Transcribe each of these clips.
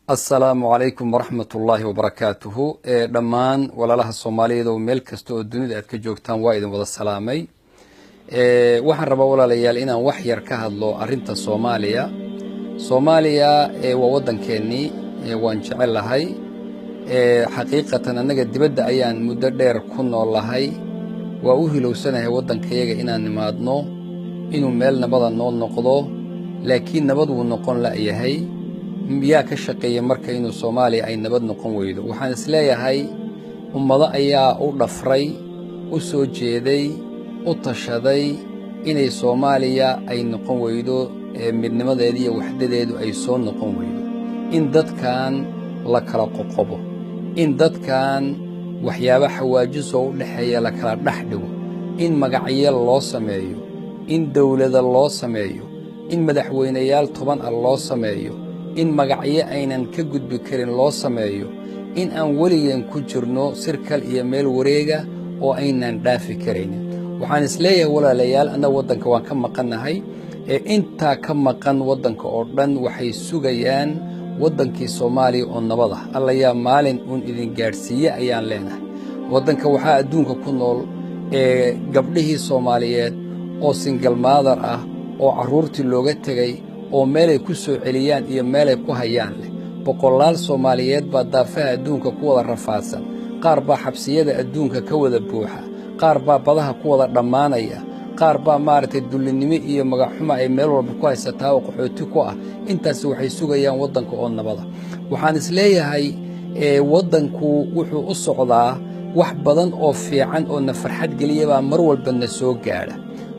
Assalaamu calaykum waraxmatullaahi wabarakaatuhu. Dhammaan walaalaha Soomaaliyeed oo meel kasta oo dunida aad ka joogtaan, waa idin wada salaamay. Waxaan rabaa, walaalayaal, inaan wax yar ka hadlo arrinta Soomaaliya. Soomaaliya waa waddankeennii, waan jecel lahay. Xaqiiqatan annaga dibadda ayaan muddo dheer ku noolahay. Waa u hilowsanahay waddankayaga inaan nimaadno, inuu meel nabada noo noqdo, laakiin nabad wuu noqon la'yahay. Yaa ka shaqeeya marka inuu Soomaaliya ay nabad noqon weydo? Waxaan isleeyahay ummado ayaa u dhafray, u soo jeeday, u tashaday inay Soomaaliya ay noqon weydo, midnimadeedu iyo waxdadeedu ay soo noqon weydo, in dadkan la kala qoqobo, in dadkan waxyaaba xawaajisoo u dhexeeya la kala dhex dhigo, in magacyo loo sameeyo, in dowlada loo sameeyo, in madaxweyneyaal 10 ah loo sameeyo, in magacyo aynan ka gudbi karin loo sameeyo, in aan weligeen ku jirno circle iyo meel wareega oo aynan dhaafi karaynin. Waxaan isleeyahay, walaalayaal, annaga waddanka waan ka maqannahay. Ee intaa ka maqan waddanka oo dhan waxay sugayaan waddankii Soomaaliya oo nabad ah. Allayaa maalin uun idin gaadhsiiye ayaan leenahay. Waddanka waxaa adduunka ku nool ee gabdhihii Soomaaliyeed oo single mother ah oo carruurtii looga tegey oo meelay ku soo celiyaan iyo meelay ku hayaan leh. Boqolaal Soomaaliyeed baa daafaha adduunka ku wada rafaadsan. Qaar baa xabsiyada adduunka ka wada buuxa, qaar baa badaha ku wada dhammaanaya, qaar baa, maaragtay, dullinimo iyo magacxumo ay meel walba ku haysataa oo qaxooti ku ah. Intaasi waxay sugayaan waddanka oo nabada. Waxaan isleeyahay waddanku wuxuu u socdaa wax badan oo fiican oo na farxad geliya baa mar walba na soo gaadha.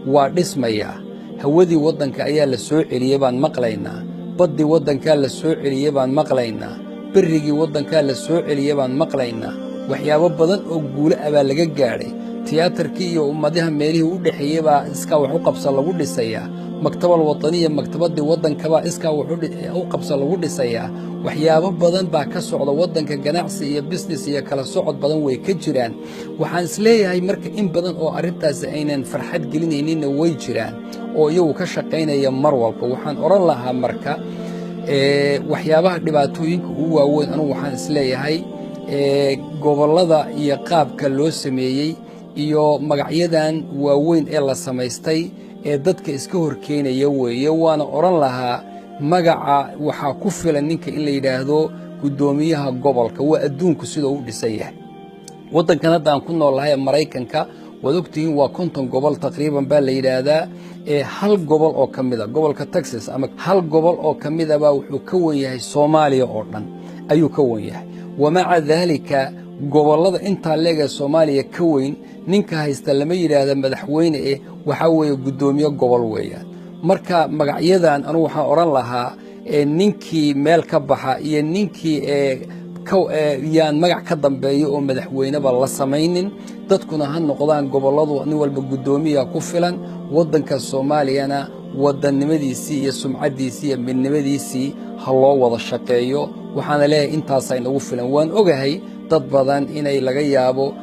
Waa dhismayaa. Hawadii waddanka ayaa la soo celiyey baan maqlaynaa, baddii waddankaa la soo celiyey baan maqlaynaa, berrigii waddankaa la soo celiyey baan maqlaynaa. Waxyaabo badan oo guulo ah baa laga gaadhay. Tiyaatarkii iyo ummadaha meelihii u dhexeeyey baa iskaa wax u qabsa lagu dhisayaa. Maktabal Wataniya, maktabaddii waddankabaa iskaa wax u qabsa lagu dhisayaa. Waxyaabo badan baa ka socda waddanka. Ganacsi iyo business iyo kala socod badan way ka jiraan. Waxaan isleeyahay marka in badan oo arrintaasi aynan farxad gelinayninna way jiraan oo iyagu ka shaqaynaya mar walba. Waxaan odhan lahaa marka, waxyaabaha dhibaatooyinka ugu waaweyn anugu waxaan isleeyahay gobollada iyo qaabka loo sameeyey iyo magacyadan waaweyn ee la samaystay ee dadka iska horkeenaya weeye. Waana odhan lahaa magaca waxaa ku filan ninka in la yidhaahdo guddoomiyaha gobolka. Waa adduunku sidoo u dhisan yahay. Waddankan hadda aan ku nool lahay ee Maraykanka, waad ogtihiin, waa 50 gobol taqriiban baa la yidhaahdaa. Ee hal gobol oo ka mida, gobolka Texas, ama hal gobol oo ka midabaa wuxuu ka wen yahay Soomaaliya oo dhan ayuu ka wen yahay. Wamaca daalika, gobollada intaa leegee Soomaaliya ka weyn ninka haysta lama yidhaahda madaxweyne eh, waxaa weeye guddoomiye gobol weeyaan. Marka magacyadan anugu waxaan odhan lahaa ninkii meel ka baxa iyo ninkii yaan magac ka dambeeyo oo madaxweyneba la samaynin. Dadkuna ha noqdaan gobolladu nin walba guddoomiya ku filan. Waddanka Soomaaliyana wadannimadiisii iyo sumcaddiisii iyo midnimadiisii ha loo wada shaqeeyo. Waxaana leeyahay intaasaa inagu filan. Waan ogahay dad badan inay laga yaabo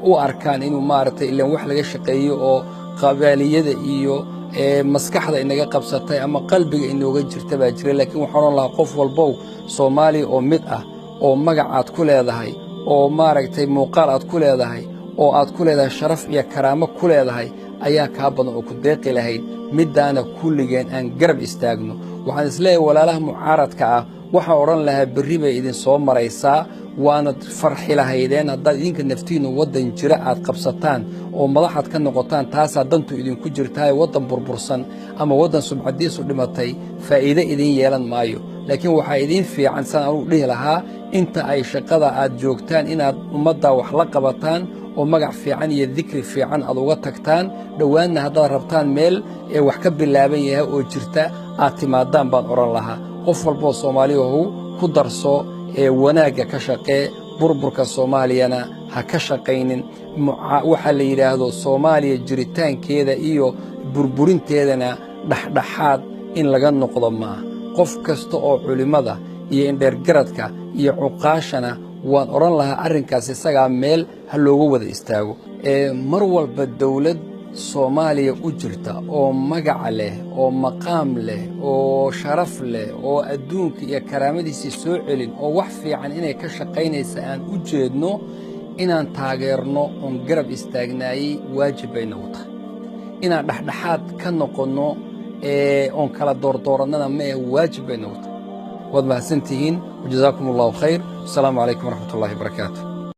u arkaan inuu, maaragtay, ilan wax laga shaqeeyo oo qabaaliyada iyo maskaxda inaga qabsatay ama qalbiga inooga jirta baa jira. Laakiin waxaan odhan lahaa, qof walbow, Soomaaliya oo mid ah oo magacaad ku leedahay oo, maaragtay, muuqaal aad ku leedahay oo aad ku leedahay sharaf iyo karaamo ku leedahay ayaa kaa badan oo ku deeqi lahayd. Middaana kulligeen aan garab istaagno. Waxaan isleeyahay, walaalaha mucaaradka ah waxaan odhan lahaa, berri bay idin soo maraysaa, waanad farxi lahaydeen haddaad idinka naftiinnu waddan jira aad qabsataan oo madaxaad ka noqotaan. Taasaa dantu idinku jirtaaye waddan burbursan ama waddan sumcaddiisu dhimatay faa'iide idin yeelan maayo. Laakiin waxaa idiin fiican, saan anugu dhihi lahaa, inta ay shaqada aad joogtaan inaad ummaddaa wax la qabataan oo magac fiican iyo dikri fiican aad uga tagtaan. Dhowaanna haddaad rabtaan meel ee wax ka bilaaban yahay oo jirta aad timaadaan baan odhan lahaa. Qof walboo Soomaaliyahu ku darso ee wanaagga ka shaqee, burburka Soomaaliyana ha ka shaqaynin. Waxaa la yidhaahdo Soomaaliya jiritaankeeda iyo burburinteedana dhexdhexaad in laga noqdo maaha. Qof kasta oo culimmada iyo indheergaradka iyo cuqaashana waan odhan lahaa, arrinkaas isagaa meel ha looga wada istaago. Mar walba dawlad Soomaaliya u jirta oo magaca leh oo maqaam leh oo sharaf leh oo adduunka iyo karaamadiisii soo celin oo wax fiican inay ka shaqaynaysa aan u jeedno, inaan taageerno oon garab istaagnaayey waajib bay nagu tahay. Inaan dhexdhexaad ka noqonno oon kala doordoorannana ma eh, waajib bay nagu tahay. Waad mahadsantihiin, wajazaakum Allahu khayr. Asalaamu calaykum waraxmat ullahi wabarakaatu.